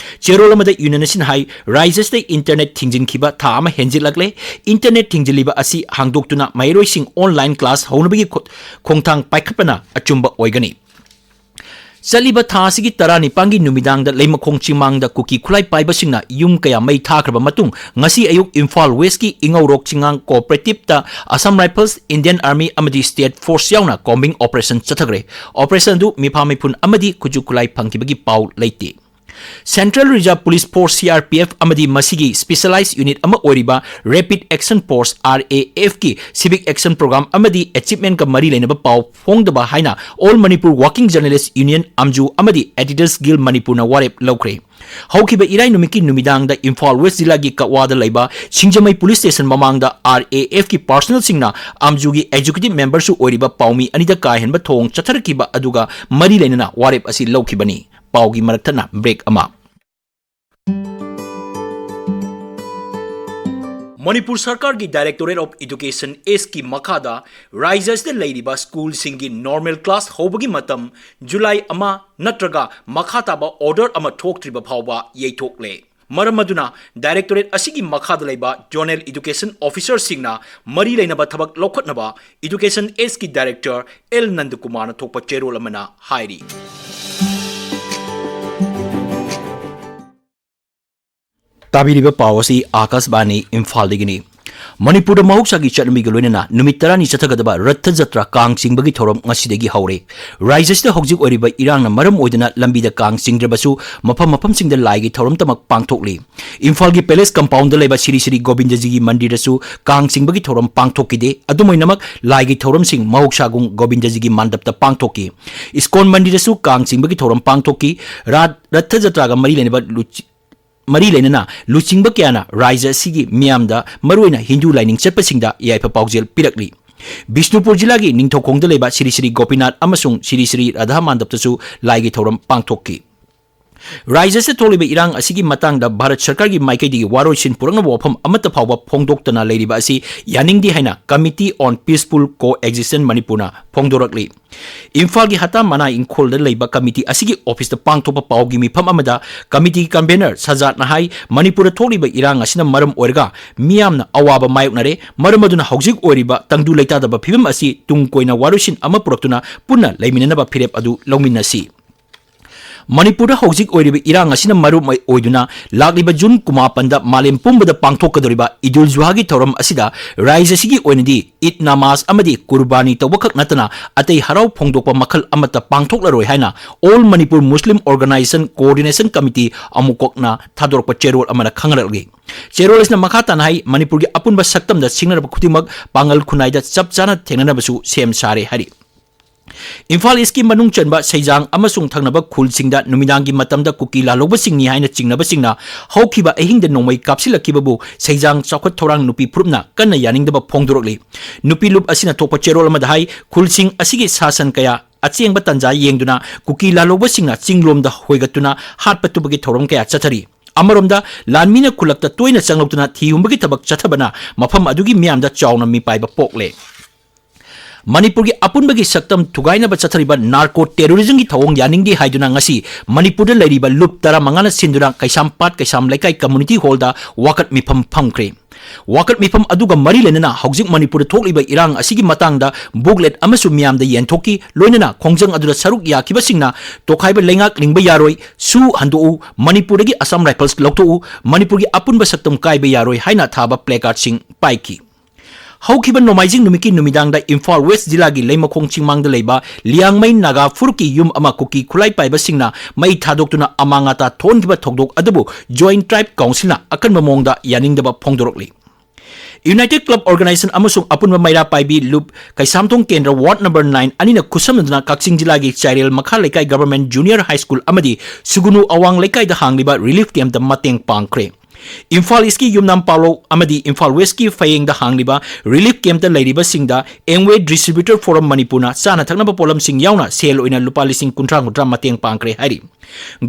ꯆꯦꯔꯣꯜ ꯑꯃꯗ ꯌꯨꯅꯤꯌꯟ ꯑꯁꯤꯅ ꯍꯥꯏ, ꯔꯥꯖ꯭ꯌ ꯑꯁꯤꯗ ꯏꯟꯇꯔꯅꯦꯠ ꯊꯤꯡꯖꯤꯟꯈꯤꯕ ꯊꯥ ꯑꯃ ꯍꯦꯟꯖꯤꯜꯂꯛꯂꯦ꯫ ꯏꯟꯇꯔꯅꯦꯠ ꯊꯤꯡꯖꯤꯜꯂꯤꯕ ꯑꯁꯤ ꯍꯥꯡꯗꯣꯛꯇꯨꯅ ꯃꯍꯩꯔꯣꯏꯁꯤꯡ ꯑꯣꯟꯂꯥꯏꯟ ꯀ꯭ꯂꯥꯁ ꯍꯧꯅꯕꯒꯤ ꯈꯣ-, ꯈꯣꯡꯊꯥꯡ ꯄꯥꯏꯈꯠꯄꯅ ꯑꯆꯨꯝꯕ ꯑꯣꯏꯒꯅꯤ꯫ ꯆꯠꯂꯤꯕ ꯊꯥ ꯑꯁꯤꯒꯤ ꯇꯔꯥꯅꯤꯄꯥꯟꯒꯤ ꯅꯨꯃꯤꯗꯥꯡꯗ ꯂꯩꯃꯈꯣꯡ ꯆꯤꯡꯃꯥꯡꯗ ꯀꯨꯀꯤ ꯈꯨꯠꯂꯥꯏ ꯄꯥꯏꯕꯁꯤꯡꯅ ꯌꯨꯝ ꯀꯌꯥ ꯃꯩ ꯊꯥꯈ꯭ꯔꯕ ꯃꯇꯨꯡ, ꯉꯁꯤ ꯑꯌꯨꯛ ꯏꯝꯐꯥꯜ ꯋꯦꯁꯀꯤ ꯏꯉꯧꯔꯣꯛ ꯆꯤꯡꯉꯥꯡ ꯀꯣꯑꯣꯄꯔꯦꯇꯤꯞꯇ ꯑꯁꯥꯝ ꯔꯥꯏꯐꯜꯁ, ꯏꯟꯗꯤꯌꯟ ꯑꯥꯔꯃꯤ ꯑꯃꯗꯤ ꯁ꯭ꯇꯦꯠ ꯐꯣꯔꯁ ꯌꯥꯎꯅ ꯀꯣꯝꯕꯤꯡ ꯑꯣꯄꯔꯦꯁꯟ ꯆꯠꯊꯈ꯭ꯔꯦ꯫ ꯑꯣꯄꯔꯦꯁꯟ ꯑꯗꯨ ꯃꯤꯐꯥ ꯃꯤꯄꯨꯟ ꯑꯃꯗꯤ ꯈꯨꯠꯁꯨ ꯈꯨꯠꯂꯥꯏ ꯐꯪꯈꯤꯕꯒꯤ ꯄꯥꯎ ꯂꯩꯇꯦ꯫ Central reserve police force, C R P F, ꯑꯃꯗꯤ ꯃꯁꯤꯒꯤ ꯁ꯭ꯄꯦꯁꯤꯌꯦꯂꯥꯏꯖ ꯌꯨꯅꯤꯠ ꯑꯃ ꯑꯣꯏꯔꯤꯕ rapid action force, R A ꯑꯦꯐꯀꯤ ꯁꯤꯚꯤꯛ ꯑꯦꯛꯁꯟ ꯄ꯭ꯔꯣꯒ꯭ꯔꯥꯝ ꯑꯃꯗꯤ ꯑꯦꯆꯤꯞꯃꯦꯟꯠꯀ ꯃꯔꯤ ꯂꯩꯅꯕ ꯄꯥꯎ ꯐꯣꯡꯗꯕ ꯍꯥꯏꯅ ꯑꯣꯜ ꯃꯅꯤꯄꯨꯔ ꯋꯥꯔꯀꯤꯡ ꯖꯔꯅꯦꯂꯤꯁ ꯌꯨꯅꯤꯌꯟ, ꯑꯝꯖꯨ, ꯑꯃꯗꯤ ꯑꯦꯗꯤꯇꯔꯁ ꯒꯤꯜ ꯃꯅꯤꯄꯨꯔꯅ ꯋꯥꯔꯦꯞ ꯂꯧꯈ꯭ꯔꯦ꯫ ꯍꯧꯈꯤꯕ ꯏꯔꯥꯏ ꯅꯨꯃꯤꯠꯀꯤ ꯅꯨꯃꯤꯗꯥꯡꯗ ꯏꯝꯐꯥꯜ ꯋꯦꯁ ꯖꯤꯂꯥꯒꯤ ꯀꯛꯋꯥꯗ ꯂꯩꯕ ꯁꯤꯡꯖꯃꯩ ꯄꯨꯂꯤꯁ ꯁ꯭ꯇꯦꯁꯟ ꯃꯃꯥꯡꯗ ꯑꯥꯔ ꯑꯦ ꯑꯦꯐꯀꯤ ꯄꯥꯔꯁꯣꯅꯦꯜꯁꯤꯡꯅ ꯑꯝꯖꯨꯒꯤ ꯑꯦꯛꯖꯤꯀ꯭ꯌꯨꯇꯤꯚ ꯃꯦꯝꯕꯔꯁꯨ ꯑꯣꯏꯔꯤꯕ ꯄꯥꯎꯃꯤ ꯑꯅꯤꯗ ꯀꯥ ꯍꯦꯟꯕ ꯊꯧꯑꯣꯡ ꯆꯠꯊꯔꯛꯈꯤꯕ ꯑꯗꯨꯒ ꯃꯔꯤ ꯂꯩꯅꯅ ꯋꯥꯔꯦꯞ ꯑꯁꯤ ꯂꯧꯈꯤꯕꯅꯤ꯫ ꯄꯥꯎꯒꯤ ꯃꯔꯛ ꯊꯠꯅ ꯕ꯭ꯔꯦꯛ ꯑꯃ꯫ ꯃꯅꯤꯄꯨꯔ ꯁꯔꯀꯥꯔꯒꯤ ꯗꯥꯏꯔꯦꯛꯇꯣꯔꯦꯠ ꯑꯣꯐ ꯏꯗꯨꯀꯦꯁꯟ, ꯑꯦꯁꯀꯤ ꯃꯈꯥꯗ ꯔꯥꯖ꯭ꯌ ꯑꯁꯤꯗ ꯂꯩꯔꯤꯕ ꯁ꯭ꯀꯨꯜꯁꯤꯡꯒꯤ ꯅꯣꯔꯃꯦꯜ ꯀ꯭ꯂꯥꯁ ꯍꯧꯕꯒꯤ ꯃꯇꯝ ꯖꯨꯂꯥꯏ ꯑꯃ ꯅꯠꯇ꯭ꯔꯒ ꯃꯈꯥ ꯇꯥꯕ ꯑꯣꯔꯗꯔ ꯑꯃ ꯊꯣꯛꯇ꯭ꯔꯤꯕ ꯐꯥꯎꯕ ꯌꯩꯊꯣꯛꯂꯦ꯫ ꯃꯔꯝ ꯑꯗꯨꯅ ꯗꯥꯏꯔꯦꯛꯇꯣꯔꯦꯠ ꯑꯁꯤꯒꯤ ꯃꯈꯥꯗ ꯂꯩꯕ ꯖꯣꯅꯦꯜ ꯏꯗꯨꯀꯦꯁꯟ ꯑꯣꯐꯤꯁꯔꯁꯤꯡꯅ ꯃꯔꯤ ꯂꯩꯅꯕ ꯊꯕꯛ ꯂꯧꯈꯠꯅꯕ ꯏꯗꯨꯀꯦꯁꯟ ꯑꯦꯁꯀꯤ ꯗꯥꯏꯔꯦꯛꯇꯔ ꯑꯦꯜ ꯅꯟꯗꯀꯨꯃꯥꯔꯅ ꯊꯣꯛꯄ ꯆꯦꯔꯣꯜ ꯑꯃꯅ ꯍꯥꯏꯔꯤ꯫ ꯇꯥꯕꯤꯔꯤꯕ ꯄꯥꯎ ꯑꯁꯤ ꯑꯥꯀꯥꯁꯕꯥꯅꯤ ꯏꯝꯐꯥꯜꯗꯒꯤꯅꯤ꯫ ꯃꯅꯤꯄꯨꯔꯗ ꯃꯍꯧꯁꯥꯒꯤ ꯆꯠꯅꯕꯤꯒ ꯂꯣꯏꯅꯅ ꯅꯨꯃꯤꯠ ꯇꯔꯥꯅꯤ ꯆꯠꯊꯒꯗꯕ ꯔꯊ ꯖꯇ꯭ꯔꯥ, ꯀꯥꯡ ꯆꯤꯡꯕꯒꯤ ꯊꯧꯔꯝ ꯉꯁꯤꯗꯒꯤ ꯍꯧꯔꯦ꯫ ꯔꯥꯖ꯭ꯌ ꯑꯁꯤꯗ ꯍꯧꯖꯤꯛ ꯑꯣꯏꯔꯤꯕ ꯏꯔꯥꯡꯅ ꯃꯔꯝ ꯑꯣꯏꯗꯨꯅ ꯂꯝꯕꯤꯗ ꯀꯥꯡ ꯆꯤꯡꯗ꯭ꯔꯕꯁꯨ, ꯃꯐꯝ ꯃꯐꯝꯁꯤꯡꯗ ꯂꯥꯏꯒꯤ ꯊꯧꯔꯝꯇꯃꯛ ꯄꯥꯡꯊꯣꯛꯂꯤ꯫ ꯏꯝꯐꯥꯜꯒꯤ ꯄꯦꯂꯦꯁ ꯀꯝꯄꯥꯎꯟꯗ ꯂꯩꯕ ꯁꯤꯔꯤ ꯁꯤꯔꯤ ꯒꯣꯕꯤꯟꯗꯖꯤꯒꯤ ꯃꯟꯗꯤꯔꯗꯁꯨ ꯀꯥꯡ ꯆꯤꯡꯕꯒꯤ ꯊꯧꯔꯝ ꯄꯥꯡꯊꯣꯛꯈꯤꯗꯦ꯫ ꯑꯗꯨꯝ ꯑꯣꯏꯅꯃꯛ, ꯂꯥꯏꯒꯤ ꯊꯧꯔꯝꯁꯤꯡ ꯃꯍꯧꯁꯥꯒꯨꯝ ꯒꯣꯕꯤꯟꯗꯖꯤꯒꯤ ꯃꯟꯗꯞꯇ ꯄꯥꯡꯊꯣꯛꯈꯤ꯫ ꯏꯁꯀꯣꯟ ꯃꯟꯗꯤꯔꯗꯁꯨ ꯀꯥꯡ ꯆꯤꯡꯕꯒꯤ ꯊꯧꯔꯝ ꯄꯥꯡꯊꯣꯛꯈꯤ꯫ ꯔꯥ-, ꯔꯊ ꯖꯇ꯭ꯔꯥꯒ ꯃꯔꯤ ꯂꯩꯅꯕ ꯂꯨꯆꯤ-, ꯃꯔꯤ ꯂꯩꯅꯅ ꯂꯨꯆꯤꯡꯕ ꯀꯌꯥꯅ ꯔꯥꯖ꯭ꯌ ꯑꯁꯤꯒꯤ ꯃꯤꯌꯥꯝꯗ, ꯃꯔꯨꯑꯣꯏꯅ ꯍꯤꯟꯗꯨ ꯂꯥꯏꯅꯤꯡ ꯆꯠꯄꯁꯤꯡꯗ ꯌꯥꯏꯐ ꯄꯥꯎꯖꯦꯜ ꯄꯤꯔꯛꯂꯤ꯫ ꯕꯤꯁꯅꯨꯄꯨꯔ ꯖꯤꯂꯥꯒꯤ ꯅꯤꯡꯊꯧꯈꯣꯡꯗ ꯂꯩꯕ ꯁꯤꯔꯤ ꯁꯤꯔꯤ ꯒꯣꯄꯤꯅꯥꯊ ꯑꯃꯁꯨꯡ ꯁꯤꯔꯤ ꯁꯤꯔꯤ ꯔꯥꯙꯥ ꯃꯟꯗꯞꯇꯁꯨ ꯂꯥꯏꯒꯤ ꯊꯧꯔꯝ ꯄꯥꯡꯊꯣꯛꯈꯤ꯫ ꯔꯥꯏꯖ꯭ꯌ ꯑꯁꯤꯗ ꯊꯣꯛꯂꯤꯕ ꯏꯔꯥꯡ ꯑꯁꯤꯒꯤ ꯃꯇꯥꯡꯗ ꯚꯥꯔꯠ ꯁꯔꯀꯥꯔꯒꯤ ꯃꯥꯏꯀꯩꯗꯒꯤ ꯋꯥꯔꯣꯏꯁꯤꯟ ꯄꯨꯔꯛꯅꯕ ꯋꯥꯐꯝ ꯑꯃꯠꯇ ꯐꯥꯎꯕ ꯐꯣꯡꯗꯣꯛꯇꯅ ꯂꯩꯔꯤꯕ ꯑꯁꯤ ꯌꯥꯅꯤꯡꯗꯦ ꯍꯥꯏꯅ Committee on Peaceful Coexistence ꯃꯅꯤꯄꯨꯔꯅ ꯐꯣꯡꯗꯣꯔꯛꯂꯤ꯫ ꯏꯝꯐꯥꯜꯒꯤ ꯍꯇꯥ ꯃꯅꯥ ꯏꯪꯈꯣꯜꯗ ꯂꯩꯕ committee ꯑꯁꯤꯒꯤ officeꯇ ꯄꯥꯡꯊꯣꯛꯄ ꯄꯥꯎꯒꯤ ꯃꯤꯐꯝ ꯑꯃꯗ committeeꯒꯤ convener ꯁꯖꯥꯠꯅ ꯍꯥꯏ, ꯃꯅꯤꯄꯨꯔꯗ ꯊꯣꯛꯂꯤꯕ ꯏꯔꯥꯡ ꯑꯁꯤꯅ ꯃꯔꯝ ꯑꯣꯏꯔꯒ ꯃꯤꯌꯥꯝꯅ ꯑꯋꯥꯕ ꯃꯥꯌꯣꯛꯅꯔꯦ, ꯃꯔꯝ ꯑꯗꯨꯅ ꯍꯧꯖꯤꯛ ꯑꯣꯏꯔꯤꯕ ꯇꯪꯗꯨ ꯂꯩꯇꯥꯗꯕ ꯐꯤꯕꯝ ꯑꯁꯤ ꯇꯨꯡ ꯀꯣꯏꯅ ꯋꯥꯔꯣꯏꯁꯤꯟ ꯑꯃ ꯄꯨꯔꯛꯇꯨꯅ ꯄꯨꯟꯅ ꯂꯩꯃꯤꯟꯅꯅꯕ ꯐꯤꯔꯦꯞ ꯑꯗꯨ ꯂꯧꯃꯤꯟꯅꯁꯤ꯫ ꯃꯅꯤꯄꯨꯔꯗ ꯍꯧꯖꯤꯛ ꯑꯣꯏꯔꯤꯕ ꯏꯔꯥꯡ ꯑꯁꯤꯅ ꯃꯔꯝ ꯑꯣꯏꯗꯨꯅ ꯂꯥꯛꯂꯤꯕ ꯖꯨꯟ ꯀꯨꯟꯃꯥꯄꯟꯗ ꯃꯥꯂꯦꯝ ꯄꯨꯝꯕꯗ ꯄꯥꯡꯊꯣꯛꯀꯗꯧꯔꯤꯕ ꯏꯗꯨꯜ ꯖꯨꯍꯥꯒꯤ ꯊꯧꯔꯝ ꯑꯁꯤꯗ ꯔꯥꯏꯖ꯭ꯌ ꯑꯁꯤꯒꯤ ꯑꯣꯏꯅꯗꯤ ꯏꯗ ꯅꯃꯥꯖ ꯑꯃꯗꯤ ꯀꯨꯔꯕꯥꯅꯤ ꯇꯧꯕꯈꯛ ꯅꯠꯇꯅ ꯑꯇꯩ ꯍꯔꯥꯎ ꯐꯣꯡꯗꯣꯛꯄ ꯃꯈꯜ ꯑꯃꯠꯇ ꯄꯥꯡꯊꯣꯛꯂꯔꯣꯏ ꯍꯥꯏꯅ All Manipur Muslim Organisation Coordination Committee ꯑꯃꯨꯛ ꯀꯣꯛꯅ ꯊꯥꯗꯣꯔꯛꯄ ꯆꯦꯔꯣꯜ ꯑꯃꯅ ꯈꯪꯍꯜꯂꯛꯂꯤ꯫ ꯆꯦꯔꯣꯜ ꯑꯁꯤꯅ ꯃꯈꯥ ꯇꯥꯅ ꯍꯥꯏ, ꯃꯅꯤꯄꯨꯔꯒꯤ ꯑꯄꯨꯟꯕ ꯁꯛꯇꯝꯗ ꯁꯤꯡꯅꯔꯕ ꯈꯨꯗꯤꯡꯃꯛ ꯄꯥꯡꯒꯜ ꯈꯨꯟꯅꯥꯏꯗ ꯆꯞ ꯆꯥꯅ ꯊꯦꯡꯅꯅꯕꯁꯨ ꯁꯦꯝ ꯁꯥꯔꯦ ꯍꯥꯏꯔꯤ꯫ ꯏꯝꯐꯥꯜ ꯏꯁꯀꯤ ꯃꯅꯨꯡ ꯆꯟꯕ ꯁꯩꯖꯥꯡ ꯑꯃꯁꯨꯡ ꯊꯪꯅꯕ ꯈꯨꯜꯁꯤꯡꯗ ꯅꯨꯃꯤꯗꯥꯡꯒꯤ ꯃꯇꯝꯗ ꯀꯨꯀꯤ ꯂꯥꯜꯍꯧꯕꯁꯤꯡꯅꯤ ꯍꯥꯏꯅ ꯆꯤꯡꯅꯕꯁꯤꯡꯅ ꯍꯧꯈꯤꯕ ꯑꯍꯤꯡꯗ ꯅꯣꯡꯃꯩ ꯀꯥꯞꯁꯤꯜꯂꯛꯈꯤꯕꯕꯨ ꯁꯩꯖꯥꯡ ꯆꯥꯎꯈꯠ ꯊꯧꯔꯥꯡ ꯅꯨꯄꯤ ꯐꯨꯔꯨꯞꯅ ꯀꯟꯅ ꯌꯥꯅꯤꯡꯗꯕ ꯐꯣꯡꯗꯣꯔꯛꯂꯤ꯫ ꯅꯨꯄꯤ ꯂꯨꯞ ꯑꯁꯤꯅ ꯊꯣꯛꯄ ꯆꯦꯔꯣꯜ ꯑꯃꯗ ꯍꯥꯏ, ꯈꯨꯜꯁꯤꯡ ꯑꯁꯤꯒꯤ ꯁꯥꯁꯟ ꯀꯌꯥ ꯑꯆꯦꯡꯕ ꯇꯥꯟꯖꯥ ꯌꯦꯡꯗꯨꯅ ꯀꯨꯀꯤ ꯂꯥꯜꯍꯧꯕꯁꯤꯡꯅ ꯆꯤꯡꯂꯣꯝꯗ ꯍꯣꯏꯒꯠꯇꯨꯅ ꯍꯥꯠꯄ ꯇꯨꯕꯒꯤ ꯊꯧꯔꯝ ꯀꯌꯥ ꯆꯠꯊꯔꯤ꯫ ꯑꯃꯔꯣꯝꯗ ꯂꯥꯟꯃꯤꯅ ꯈꯨꯜꯂꯛꯇ ꯇꯣꯏꯅ ꯆꯪꯂꯛꯇꯨꯅ ꯊꯤ ꯍꯨꯝꯕꯒꯤ ꯊꯕꯛ ꯆꯠꯊꯕꯅ ꯃꯐꯝ ꯑꯗꯨꯒꯤ ꯃꯤꯌꯥꯝꯗ ꯆꯥꯎꯅ ꯃꯤꯄꯥꯏꯕ ꯄꯣꯛꯂꯦ꯫ ꯃꯅꯤꯄꯨꯔꯒꯤ ꯑꯄꯨꯟꯕꯒꯤ ꯁꯛꯇꯝ ꯊꯨꯒꯥꯏꯅꯕ ꯆꯠꯊꯔꯤꯕ narco terrorismꯒꯤ ꯊꯧꯑꯣꯡ ꯌꯥꯅꯤꯡꯗꯦ ꯍꯥꯏꯗꯨꯅ ꯉꯁꯤ ꯃꯅꯤꯄꯨꯔꯗ ꯂꯩꯔꯤꯕ ꯂꯨꯞ ꯇꯔꯥꯃꯉꯥꯅ ꯁꯤꯟꯗꯨꯅ ꯀꯩꯁꯥꯝꯄꯥꯠ ꯀꯩꯁꯥꯝ ꯂꯩꯀꯥꯏ community hallꯗ ꯋꯥꯀꯠ ꯃꯤꯐꯝ ꯐꯝꯈ꯭ꯔꯦ꯫ ꯋꯥꯀꯠ ꯃꯤꯐꯝ ꯑꯗꯨꯒ ꯃꯔꯤ ꯂꯩꯅꯅ ꯍꯧꯖꯤꯛ ꯃꯅꯤꯄꯨꯔꯗ ꯊꯣꯛꯂꯤꯕ ꯏꯔꯥꯡ ꯑꯁꯤꯒꯤ ꯃꯇꯥꯡꯗ booklet ꯑꯃꯁꯨ ꯃꯤꯌꯥꯝꯗ ꯌꯦꯟꯊꯣꯛꯈꯤ꯫ ꯂꯣꯏꯅꯅ ꯈꯣꯡꯖꯪ ꯑꯗꯨꯗ ꯁꯔꯨꯛ ꯌꯥꯈꯤꯕꯁꯤꯡꯅ "ꯇꯣꯈꯥꯏꯕ ꯂꯩꯉꯥꯛ ꯂꯤꯡꯕ ꯌꯥꯔꯣꯏ", "ꯁꯨ ꯍꯟꯗꯣꯛꯎ", "ꯃꯅꯤꯄꯨꯔꯗꯒꯤ Assam Rifles ꯂꯧꯊꯣꯛꯎ", "ꯃꯅꯤꯄꯨꯔꯒꯤ ꯑꯄꯨꯟꯕ ꯁꯛꯇꯝ ꯀꯥꯏꯕ ꯌꯥꯔꯣꯏ" ꯍꯥꯏꯅ ꯊꯥꯕ placardꯁꯤꯡ ꯄꯥꯏꯈꯤ꯫ ꯍꯧꯈꯤꯕ ꯅꯣꯡꯃꯥꯏꯖꯤꯡ ꯅꯨꯃꯤꯠꯀꯤ ꯅꯨꯃꯤꯗꯥꯡꯗ ꯏꯝꯐꯥꯜ ꯋꯦꯁ ꯖꯤꯂꯥꯒꯤ ꯂꯩꯃꯈꯣꯡ ꯆꯤꯡꯃꯥꯡꯗ ꯂꯩꯕ ꯂꯤꯌꯥꯡꯃꯩ ꯅꯥꯒꯥ ꯐꯨꯔꯨꯞꯀꯤ ꯌꯨꯝ ꯑꯃ ꯀꯨꯀꯤ ꯈꯨꯠꯂꯥꯏ ꯄꯥꯏꯕꯁꯤꯡꯅ ꯃꯩ ꯊꯥꯗꯣꯛꯇꯨꯅ ꯑꯃꯥꯡ ꯑꯇꯥ ꯊꯣꯛꯍꯟꯈꯤꯕ ꯊꯧꯗꯣꯛ ꯑꯗꯨꯕꯨ Joint Tribe Councilꯅ ꯑꯀꯟꯕ ꯃꯑꯣꯡꯗ ꯌꯥꯅꯤꯡꯗꯕ ꯐꯣꯡꯗꯣꯔꯛꯂꯤ꯫ United Club Organization ꯑꯃꯁꯨꯡ ꯑꯄꯨꯟꯕ ꯃꯩꯔꯥ ꯄꯥꯏꯕꯤ ꯂꯨꯞ ꯀꯩꯁꯥꯝꯊꯣꯡ ꯀꯦꯟꯗ꯭ꯔ ward number nine ꯑꯅꯤꯅ ꯈꯨꯠꯁꯝꯅꯗꯨꯅ ꯀꯛꯆꯤꯡ ꯖꯤꯂꯥꯒꯤ ꯆꯥꯏꯔꯦꯜ ꯃꯈꯥ ꯂꯩꯀꯥꯏ Government Junior High School ꯑꯃꯗꯤ ꯁꯨꯒꯨꯅꯨ ꯑꯋꯥꯡ ꯂꯩꯀꯥꯏꯗ ꯍꯥꯡꯂꯤꯕ relief campꯇ ꯃꯇꯦꯡ ꯄꯥꯡꯈ꯭ꯔꯦ꯫ ꯏꯝꯐꯥꯜ ꯏꯁꯀꯤ ꯌꯨꯝꯅꯥꯝ ꯄꯥꯎꯔꯧ ꯑꯃꯗꯤ ꯏꯝꯐꯥꯜ ꯋꯦꯁꯀꯤ ꯐꯌꯦꯡꯗ ꯍꯥꯡꯂꯤꯕ ꯔꯤꯂꯤꯐ ꯀꯦꯝꯞꯇ ꯂꯩꯔꯤꯕꯁꯤꯡꯗ ꯑꯦꯝꯋꯦ ꯗꯤꯁꯇ꯭ꯔꯤꯕ꯭ꯌꯨꯇꯔ ꯐꯣꯔꯝ ꯃꯅꯤꯄꯨꯔꯅ ꯆꯥꯅ ꯊꯛꯅꯕ ꯄꯣꯠꯂꯝꯁꯤꯡ ꯌꯥꯎꯅ ꯁꯦꯜ ꯑꯣꯏꯅ ꯂꯨꯄꯥ ꯂꯤꯁꯤꯡ ꯀꯨꯟꯊ꯭ꯔꯥ ꯀꯨꯟꯊ꯭ꯔꯥ ꯃꯇꯦꯡ ꯄꯥꯡꯈ꯭ꯔꯦ ꯍꯥꯏꯔꯤ꯫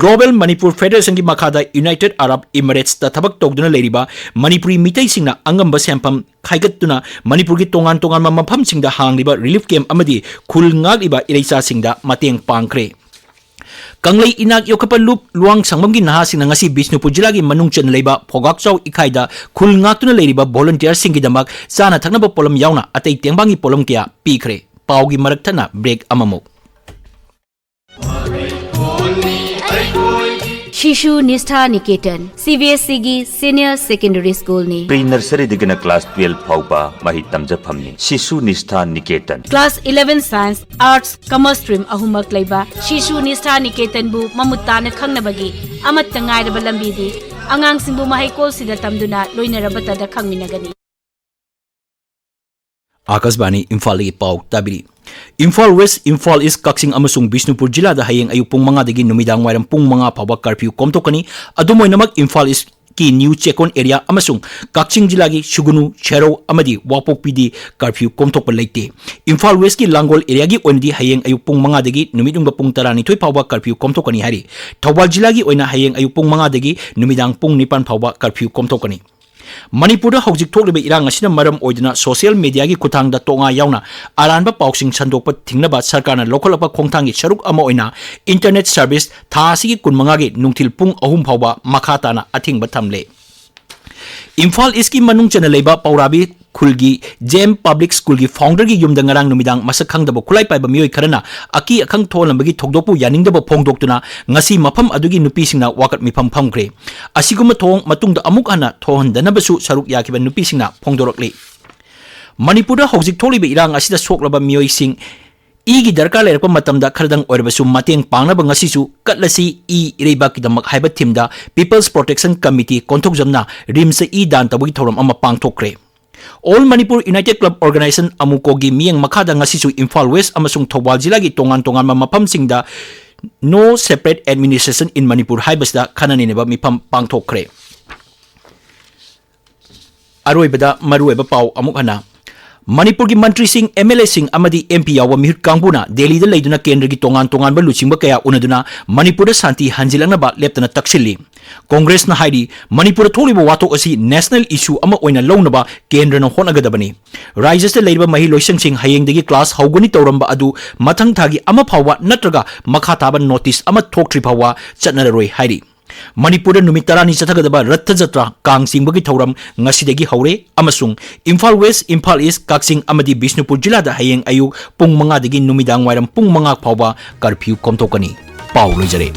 ꯒ꯭ꯂꯣꯕꯦꯜ ꯃꯅꯤꯄꯨꯔ ꯐꯦꯗꯔꯦꯁꯟꯒꯤ ꯃꯈꯥꯗ ꯌꯨꯅꯥꯏꯇꯦꯗ ꯑꯔꯕ ꯏꯃꯤꯔꯦꯠꯁꯇ ꯊꯕꯛ ꯇꯧꯗꯨꯅ ꯂꯩꯔꯤꯕ ꯃꯅꯤꯄꯨꯔꯤ ꯃꯤꯇꯩꯁꯤꯡꯅ ꯑꯉꯝꯕ ꯁꯦꯟꯐꯝ ꯈꯥꯏꯒꯠꯇꯨꯅ ꯃꯅꯤꯄꯨꯔꯒꯤ ꯇꯣꯉꯥꯟ ꯇꯣꯉꯥꯟꯕ ꯃꯐꯝꯁꯤꯡꯗ ꯍꯥꯡꯂꯤꯕ ꯔꯤꯂꯤꯐ ꯀꯦꯝꯞ ꯑꯃꯗꯤ ꯈꯨꯜ ꯉꯥꯛꯂꯤꯕ ꯏꯔꯩꯆꯥꯁꯤꯡꯗ ꯃꯇꯦꯡ ꯄꯥꯡꯈ꯭ꯔꯦ꯫ ꯀꯪꯂꯩ ꯏꯅꯥꯛ ꯌꯣꯛꯈꯠꯄ ꯂꯨꯞ ꯂꯨꯋꯥꯡ ꯁꯪꯕꯝꯒꯤ ꯅꯍꯥꯁꯤꯡꯅ ꯉꯁꯤ ꯕꯤꯁꯅꯨꯄꯨꯔ ꯖꯤꯂꯥꯒꯤ ꯃꯅꯨꯡ ꯆꯟꯅ ꯂꯩꯕ ꯐꯣꯒꯥꯛꯆꯥꯎ ꯏꯈꯥꯏꯗ ꯈꯨꯜ ꯉꯥꯛꯇꯨꯅ ꯂꯩꯔꯤꯕ ꯚꯣꯂꯨꯟꯇꯤꯌꯔꯁꯤꯡꯒꯤꯗꯃꯛ ꯆꯥꯅ ꯊꯛꯅꯕ ꯄꯣꯠꯂꯝ ꯌꯥꯎꯅ ꯑꯇꯩ ꯇꯦꯡꯕꯥꯡꯒꯤ ꯄꯣꯠꯂꯝ ꯀꯌꯥ ꯄꯤꯈ꯭ꯔꯦ꯫ ꯄꯥꯎꯒꯤ ꯃꯔꯛ ꯊꯠꯅ ꯕ꯭ꯔꯦꯛ ꯑꯃꯃꯨꯛ꯫ ꯁꯤꯁꯨ ꯅꯤꯁꯊꯥ ꯅꯤꯀꯦꯇꯟ, ꯁꯤ ꯕꯤ ꯑꯦꯁ ꯏꯒꯤ ꯁꯤꯅꯤꯌꯔ ꯁꯦꯀꯦꯟꯗꯔꯤ ꯁ꯭ꯀꯨꯜꯅꯤ꯫ ꯄ꯭ꯔꯤ ꯅꯔꯁꯔꯤꯗꯒꯤꯅ ꯀ꯭ꯂꯥꯁ ꯇꯨꯌꯦꯜꯐ ꯐꯥꯎꯕ ꯃꯍꯩ ꯇꯝꯖꯐꯝꯅꯤ ꯁꯤꯁꯨ ꯅꯤꯁꯊꯥ ꯅꯤꯀꯦꯇꯟ꯫ Class eleven science, arts, commerce stream ꯑꯍꯨꯝꯃꯛ ꯂꯩꯕ ꯁꯤꯁꯨ ꯅꯤꯁꯊꯥ ꯅꯤꯀꯦꯇꯟꯕꯨ ꯃꯃꯨꯠ ꯇꯥꯅ ꯈꯪꯅꯕꯒꯤ ꯑꯃꯠꯇ ꯉꯥꯏꯔꯕ ꯂꯝꯕꯤꯗꯤ ꯑꯉꯥꯡꯁꯤꯡꯕꯨ ꯃꯍꯩꯀꯣꯜꯁꯤꯗ ꯇꯝꯗꯨꯅ ꯂꯣꯏꯅꯔꯕꯇꯗ ꯈꯪꯃꯤꯟꯅꯒꯅꯤ꯫ ꯑꯥꯀꯥꯁꯕꯥꯅꯤ ꯏꯝꯐꯥꯜꯗꯒꯤ ꯄꯥꯎ ꯇꯥꯕꯤꯔꯤ꯫ ꯏꯝꯐꯥꯜ ꯋꯦꯁ, ꯏꯝꯐꯥꯜ ꯏꯁ, ꯀꯛꯆꯤꯡ ꯑꯃꯁꯨꯡ ꯕꯤꯁꯅꯨꯄꯨꯔ ꯖꯤꯂꯥꯗ ꯍꯌꯦꯡ ꯑꯌꯨꯛ ꯄꯨꯡ ꯃꯉꯥꯗꯒꯤ ꯅꯨꯃꯤꯗꯥꯡ ꯋꯥꯏꯔꯝ ꯄꯨꯡ ꯃꯉꯥ ꯐꯥꯎꯕ ꯀꯔꯐ꯭ꯌꯨ ꯀꯣꯝꯊꯣꯛꯀꯅꯤ꯫ ꯑꯗꯨꯝ ꯑꯣꯏꯅꯃꯛ ꯏꯝꯐꯥꯜ ꯏꯁꯀꯤ ꯅ꯭ꯌꯨ ꯆꯦꯛꯀꯣꯟ ꯑꯦꯔꯤꯌꯥ ꯑꯃꯁꯨꯡ ꯀꯛꯆꯤꯡ ꯖꯤꯂꯥꯒꯤ ꯁꯨꯒꯨꯅꯨ, ꯁꯦꯔꯧ ꯑꯃꯗꯤ ꯋꯥꯄꯣꯛꯄꯤꯗꯤ ꯀꯔꯐ꯭ꯌꯨ ꯀꯣꯝꯊꯣꯛꯄ ꯂꯩꯇꯦ꯫ ꯏꯝꯐꯥꯜ ꯋꯦꯁꯀꯤ ꯂꯥꯡꯒꯣꯜ ꯑꯦꯔꯤꯌꯥꯒꯤ ꯑꯣꯏꯅꯗꯤ ꯍꯌꯦꯡ ꯑꯌꯨꯛ ꯄꯨꯡ ꯃꯉꯥꯗꯒꯤ ꯅꯨꯃꯤꯠ ꯌꯨꯡꯕ ꯄꯨꯡ ꯇꯔꯥꯅꯤꯊꯣꯏ ꯐꯥꯎꯕ ꯀꯔꯐ꯭ꯌꯨ ꯀꯣꯝꯊꯣꯛꯀꯅꯤ ꯍꯥꯏꯔꯤ꯫ ꯊꯧꯕꯥꯜ ꯖꯤꯂꯥꯒꯤ ꯑꯣꯏꯅ ꯍꯌꯦꯡ ꯑꯌꯨꯛ ꯄꯨꯡ ꯃꯉꯥꯗꯒꯤ ꯅꯨꯃꯤꯗꯥꯡ ꯄꯨꯡ ꯅꯤꯄꯥꯟ ꯐꯥꯎꯕ ꯀꯔꯐ꯭ꯌꯨ ꯀꯣꯝꯊꯣꯛꯀꯅꯤ꯫ ꯃꯅꯤꯄꯨꯔꯗ ꯍꯧꯖꯤꯛ ꯊꯣꯛꯂꯤꯕ ꯏꯔꯥꯡ ꯑꯁꯤꯅ ꯃꯔꯝ ꯑꯣꯏꯗꯨꯅ ꯁꯣꯁꯤꯌꯦꯜ ꯃꯦꯗꯤꯌꯥꯒꯤ ꯈꯨꯠꯊꯥꯡꯗ ꯇꯣꯉꯥ ꯌꯥꯎꯅ ꯑꯔꯥꯟꯕ ꯄꯥꯎꯁꯤꯡ ꯁꯟꯗꯣꯛꯄ ꯊꯤꯡꯅꯕ ꯁꯔꯀꯥꯔꯅ ꯂꯧꯈꯠꯂꯛꯄ ꯈꯣꯡꯊꯥꯡꯒꯤ ꯁꯔꯨꯛ ꯑꯃ ꯑꯣꯏꯅ ꯏꯟꯇꯔꯅꯦꯠ ꯁꯔꯚꯤꯁ ꯊꯥ ꯑꯁꯤꯒꯤ ꯀꯨꯟꯃꯉꯥꯒꯤ ꯅꯨꯡꯊꯤꯜ ꯄꯨꯡ ꯑꯍꯨꯝ ꯐꯥꯎꯕ ꯃꯈꯥ ꯇꯥꯅ ꯑꯊꯤꯡꯕ ꯊꯝꯂꯦ꯫ ꯏꯝꯐꯥꯜ ꯏꯁꯀꯤ ꯃꯅꯨꯡ ꯆꯟꯅ ꯂꯩꯕ ꯄꯧꯔꯥꯕꯤ ꯈꯨꯜꯒꯤ ꯖꯦꯝ ꯄꯕ꯭ꯂꯤꯛ ꯁ꯭ꯀꯨꯜꯒꯤ ꯐꯥꯎꯟꯗꯔꯒꯤ ꯌꯨꯝꯗ ꯉꯔꯥꯡ ꯅꯨꯃꯤꯗꯥꯡ ꯃꯁꯛ ꯈꯪꯗꯕ ꯈꯨꯠꯂꯥꯏ ꯄꯥꯏꯕ ꯃꯤꯑꯣꯏ ꯈꯔꯅ ꯑꯀꯤ ꯑꯈꯪ ꯊꯣꯛꯍꯜꯂꯝꯕꯒꯤ ꯊꯧꯗꯣꯛꯄꯨ ꯌꯥꯅꯤꯡꯗꯕ ꯐꯣꯡꯗꯣꯛꯇꯨꯅ ꯉꯁꯤ ꯃꯐꯝ ꯑꯗꯨꯒꯤ ꯅꯨꯄꯤꯁꯤꯡꯅ ꯋꯥꯀꯠ ꯃꯤꯐꯝ ꯐꯝꯈ꯭ꯔꯦ꯫ ꯑꯁꯤꯒꯨꯝꯕ ꯊꯧꯑꯣꯡ ꯃꯇꯨꯡꯗ ꯑꯃꯨꯛ ꯍꯟꯅ ꯊꯣꯛꯍꯟꯗꯅꯕꯁꯨ ꯁꯔꯨꯛ ꯌꯥꯈꯤꯕ ꯅꯨꯄꯤꯁꯤꯡꯅ ꯐꯣꯡꯗꯣꯔꯛꯂꯤ꯫ ꯃꯅꯤꯄꯨꯔꯗ ꯍꯧꯖꯤꯛ ꯊꯣꯛꯂꯤꯕ ꯏꯔꯥꯡ ꯑꯁꯤꯗ ꯁꯣꯛꯂꯕ ꯃꯤꯑꯣꯏꯁꯤꯡ ꯏꯒꯤ ꯗꯔꯀꯥꯔ ꯂꯩꯔꯛꯄ ꯃꯇꯝꯗ ꯈꯔꯗꯪ ꯑꯣꯏꯔꯕꯁꯨ ꯃꯇꯦꯡ ꯄꯥꯡꯅꯕ ꯉꯁꯤꯁꯨ ꯀꯠꯂꯁꯤ ꯏ ꯏꯔꯩꯕꯥꯛꯀꯤꯗꯃꯛ ꯍꯥꯏꯕ ꯊꯤꯝꯗ People's Protection Committee ꯀꯣꯟꯊꯣꯛꯖꯝꯅ ꯔꯤꯝꯁꯇ ꯏ ꯗꯥꯟ ꯇꯧꯕꯒꯤ ꯊꯧꯔꯝ ꯑꯃ ꯄꯥꯡꯊꯣꯛꯈ꯭ꯔꯦ꯫ All Manipur United Club Organization, ꯑꯃꯨꯀꯣꯒꯤ ꯃꯤꯠꯌꯦꯡ ꯃꯈꯥꯗ ꯉꯁꯤꯁꯨ ꯏꯝꯐꯥꯜ ꯋꯦꯁ ꯑꯃꯁꯨꯡ ꯊꯧꯕꯥꯜ ꯖꯤꯂꯥꯒꯤ ꯇꯣꯉꯥꯟ ꯇꯣꯉꯥꯟꯕ ꯃꯐꯝꯁꯤꯡꯗ No Separate Administration in Manipur ꯍꯥꯏꯕꯁꯤꯗ ꯈꯟꯅ ꯅꯩꯅꯕ ꯃꯤꯐꯝ ꯄꯥꯡꯊꯣꯛꯈ꯭ꯔꯦ꯫ ꯑꯔꯣꯏꯕꯗ ꯃꯔꯨꯑꯣꯏꯕ ꯄꯥꯎ ꯑꯃꯨꯛ ꯍꯟꯅ꯫ ꯃꯅꯤꯄꯨꯔꯒꯤ ꯃꯟꯇ꯭ꯔꯤꯁꯤꯡ, ꯑꯦꯝ ꯑꯦꯜ ꯑꯦꯁꯤꯡ ꯑꯃꯗꯤ ꯑꯦꯝ ꯄꯤ ꯌꯥꯎꯕ ꯃꯤꯍꯨꯠ ꯀꯥꯡꯕꯨꯅ ꯗꯦꯜꯂꯤꯗ ꯂꯩꯗꯨꯅ ꯀꯦꯟꯗ꯭ꯔꯒꯤ ꯇꯣꯉꯥꯟ ꯇꯣꯉꯥꯟꯕ ꯂꯨꯆꯤꯡꯕ ꯀꯌꯥ ꯎꯅꯗꯨꯅ ꯃꯅꯤꯄꯨꯔꯗ ꯁꯥꯟꯇꯤ ꯍꯟꯖꯤꯜꯂꯛꯅꯕ ꯂꯦꯞꯇꯅ ꯇꯛꯁꯤꯜꯂꯤ꯫ ꯀꯣꯡꯒ꯭ꯔꯦꯁꯅ ꯍꯥꯏꯔꯤ, ꯃꯅꯤꯄꯨꯔꯗ ꯊꯣꯛꯂꯤꯕ ꯋꯥꯊꯣꯛ ꯑꯁꯤ ꯅꯦꯁꯅꯦꯜ ꯏꯁꯨ ꯑꯃ ꯑꯣꯏꯅ ꯂꯧꯅꯕ ꯀꯦꯟꯗ꯭ꯔꯅ ꯍꯣꯠꯅꯒꯗꯕꯅꯤ꯫ ꯔꯥꯖ꯭ꯌꯁꯤꯗ ꯂꯩꯔꯤꯕ ꯃꯍꯩꯂꯣꯏꯁꯪꯁꯤꯡ ꯍꯌꯦꯡꯗꯒꯤ ꯀ꯭ꯂꯥꯁ ꯍꯧꯒꯅꯤ ꯇꯧꯔꯝꯕ ꯑꯗꯨ ꯃꯊꯪ ꯊꯥꯒꯤ ꯑꯃ ꯐꯥꯎꯕ ꯅꯠꯇ꯭ꯔꯒ ꯃꯈꯥ ꯇꯥꯕ ꯅꯣꯇꯤꯁ ꯑꯃ ꯊꯣꯛꯇ꯭ꯔꯤ ꯐꯥꯎꯕ ꯆꯠꯅꯔꯔꯣꯏ ꯍꯥꯏꯔꯤ꯫ ꯃꯅꯤꯄꯨꯔꯗ ꯅꯨꯃꯤꯠ ꯇꯔꯥꯅꯤ ꯆꯠꯊꯒꯗꯕ ꯔꯊ ꯖꯇ꯭ꯔꯥ, ꯀꯥꯡ ꯆꯤꯡꯕꯒꯤ ꯊꯧꯔꯝ ꯉꯁꯤꯗꯒꯤ ꯍꯧꯔꯦ ꯑꯃꯁꯨꯡ ꯏꯝꯐꯥꯜ ꯋꯦꯁ, ꯏꯝꯐꯥꯜ ꯏꯁ, ꯀꯛꯆꯤꯡ ꯑꯃꯗꯤ ꯕꯤꯁꯅꯨꯄꯨꯔ ꯖꯤꯂꯥꯗ ꯍꯌꯦꯡ ꯑꯌꯨꯛ ꯄꯨꯡ ꯃꯉꯥꯗꯒꯤ ꯅꯨꯃꯤꯗꯥꯡ ꯋꯥꯏꯔꯝ ꯄꯨꯡ ꯃꯉꯥ ꯐꯥꯎꯕ ꯀꯔꯐ꯭ꯌꯨ ꯀꯣꯝꯊꯣꯛꯀꯅꯤ꯫ ꯄꯥꯎ ꯂꯣꯏꯖꯔꯦ꯫